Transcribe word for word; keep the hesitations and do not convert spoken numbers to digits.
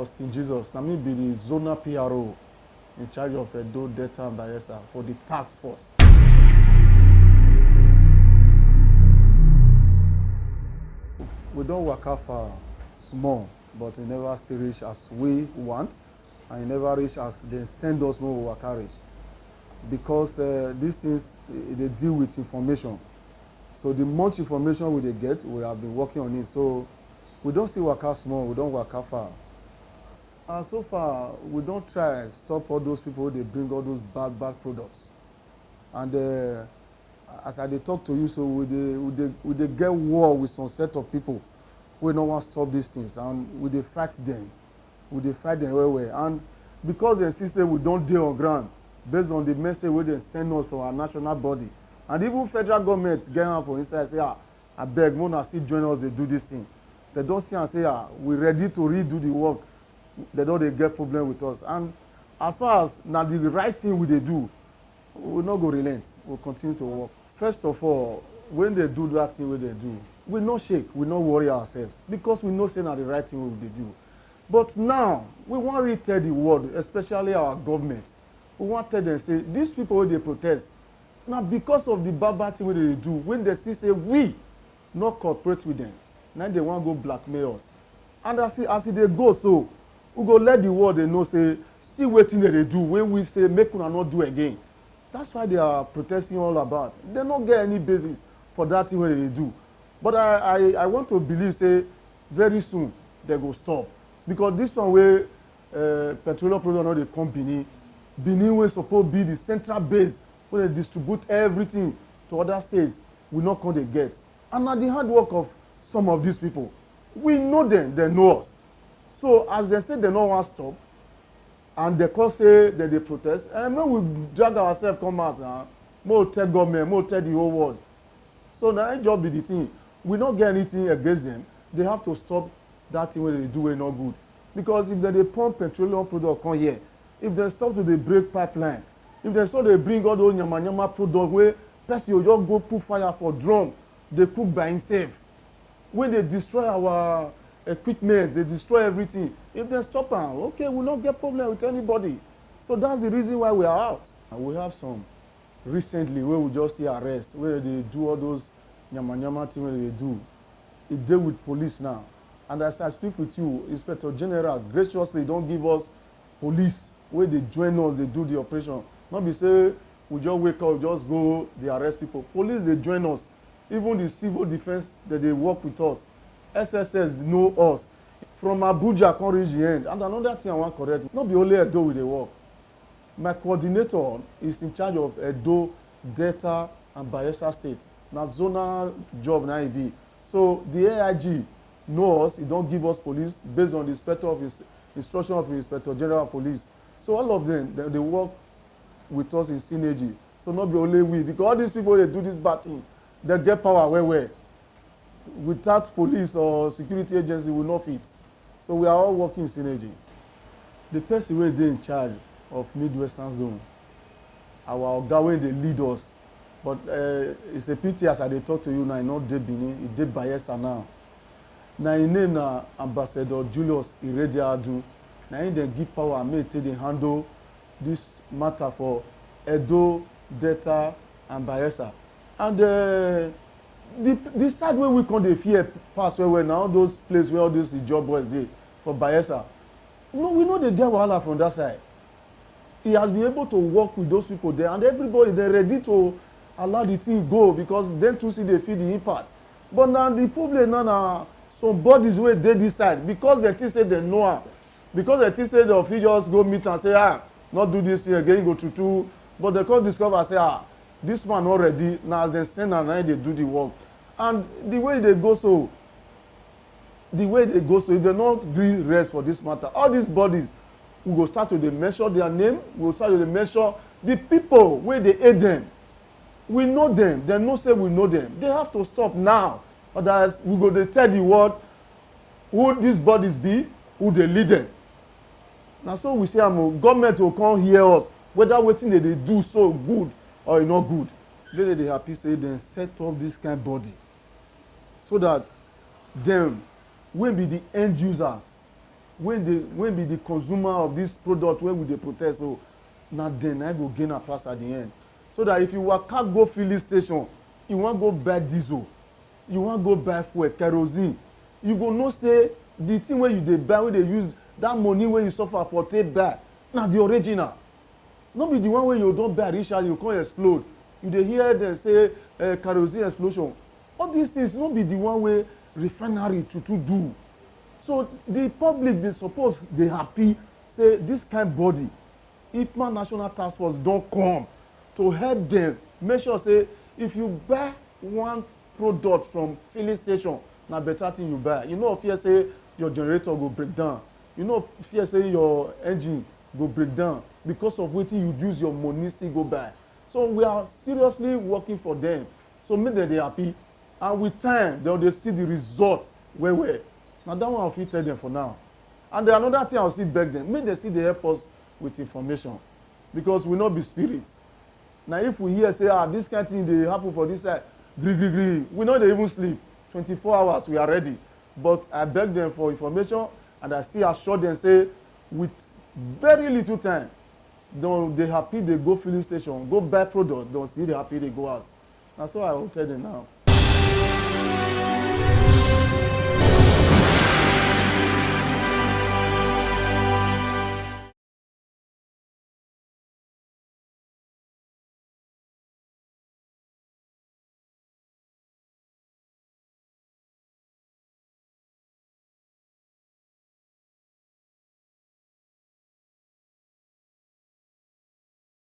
Austin Jesus, na me be the zonal P R O in charge of Edo, Delta and Bayelsa for the task force. We don waka far small, but e never still reach as we want, and e never reach as dem send us make we waka reach, because uh, these things e dey deal with information. So the much information we dey get, we have been working on it. So we don still waka small, we don waka far. And so far, we don try stop all those people wey dey bring all those bad, bad products. And uh, as I dey talk to you so, we dey, we dey, we dey get war with some set of people wey no wan stop these things, and we dey fight them. We dey fight them well, well. And because dem see say we don dey on ground, based on the message wey dem send us from our national body, and even federal government get hand for inside, say, "Ah, abeg, make una still join us dey do this thing." Dem don see am say, "Ah, we ready to really do the work." Dem don dey get problem with us. And as far as na the right thing we dey do, we no go relent. We continue to work. First of all, when dem do that thing wey dem do, we no shake, we no worry ourselves, because we know say na the right thing we dey do. But now, we wan really tell the world, especially our government, we wan tell them say these people wey dey protest, na because of the bad, bad thing wey dem dey do, when dem see say we no cooperate with them, na dem wan go blackmail us. And as e, as e dey go so, we go let the world dey know say, see wetin dem dey do, wey we say make una no do again. That's why they are protesting all about. Dem no get any basis for that thing wey dem dey do. But I, I, I want to believe say very soon dem go stop. Because this one wey uh, petroleum product no dey come Benin, Benin wey suppose be the central base wey dey distribute everything to other states, we no come dey get. And na the hard work of some of these people. We know them, dem know us. So as dem say dem no wan stop, and dem come say dem dey protest, eh, make we drag ourselves come out na, make we tell government, make we tell the whole world. So na im just be the thing. We no get anything against them. They have to stop that thing wey dem dey do wey no good. Because if dem dey pump petroleum product come here, if dem stop to dey break pipeline, if dem stop dey bring all those yamayama product wey person go just go put fire for drum, dey cook by himself, wey dey destroy our equipment, dey destroy everything. If dem stop am, okay, we no get problem with anybody. So that's the reason why we are out. And we have some recently wey we just see arrest, wey dey do all those yamayama thing wey dey do. E dey with police now. And as I speak with you, Inspector General graciously don give us police wey dey join us, dey do the operation. No be say we just wake up, just go dey arrest people. Police dey join us. Even the civil defense, dem dey work with us. S S S know us. From Abuja come reach the end. And another thing I wan correct, no be only Edo we dey work. My coordinator is in charge of Edo, Delta and Bayelsa State. Na zonal job na e be. So the A I G know us, e don give us police based on the inspector of ins-, instruction of Inspector General of Police. So all of them, dem dey work with us in synergy. So no be only we, because all these people wey dey do this bad thing, dem get power well well. Without police or security agency, we no fit. So we are all working in synergy. The person wey dey in charge of Midwestern Zone, our oga wey dey lead us, but uh, it's a pity as I dey talk to you now, e no dey Benin, e dey Bayelsa now. Na im name na Ambassador Julius Irediadu. Na im dem give power make e take dey handle this matter for Edo, Delta and Bayelsa. And uh, the, the side wey we come dey fear pass well well na all those places where all those Ijaw boys dey for Bayelsa. No, we no dey get wahala from that side. He has been able to work with those people there, and everybody dey ready to allow the thing go, because dem too still dey feel the impact. But na the problem now na some bodies wey dey this side, because dem think say dem know am, because dem think say dem fit just go meet am say, "Ah, no do this thing again, you go true true." But dem come discover say, "Ah, this man no ready." Na as dem send am, na im dey do the work. And the way e dey go so, the way e dey go so, if dem no gree rest for this matter, all these bodies, we go start to dey mention their name, we go start to dey mention the people wey dey aid them. We know them, dem know say we know them. They have to stop now. Otherwise, we go dey tell the world who these bodies be, who dey lead them. Na so we say am o, government go come hear us, whether wetin dem dey do so good or e no good. Dem dey happy say dem set up this kind body so that dem wey be the end users, wey dey wey be the consumer of this product wey we dey protest, so na dem na go gain am pass at the end. So that if you waka go filling station, you wan go buy diesel, you wan go buy fuel, kerosene, you go know say the thing wey you dey buy, wey dey use that money wey you suffer for take buy, na the original. No be the one wey you don buy reach house, you come explode. You dey hear dem say uh, kerosene explosion. All these things no be the one wey refinery to to do. So the public dey suppose dey happy say this kind body, ipman National Task Force don come to help them make sure say if you buy one product from filling station, na better thing you buy. You no fear say your generator go break down. You no fear say your engine go break down because of wetin you use your money still go buy. So we are seriously working for them. So make dem dey happy, and with time dem dey see the result well well. Na that one I fit tell them for now. And then another thing I still beg them, make dem still dey help us with information, because we no be spirit. Na if we hear say ah this kind thing dey happen for this side, gree gree gree, we no dey even sleep. Twenty-four hours we are ready. But I beg them for information, and I still assure them say with very little time, dem dey happy dey go filling station, go buy product, dem still dey happy dey go house. Na so I wan tell them now.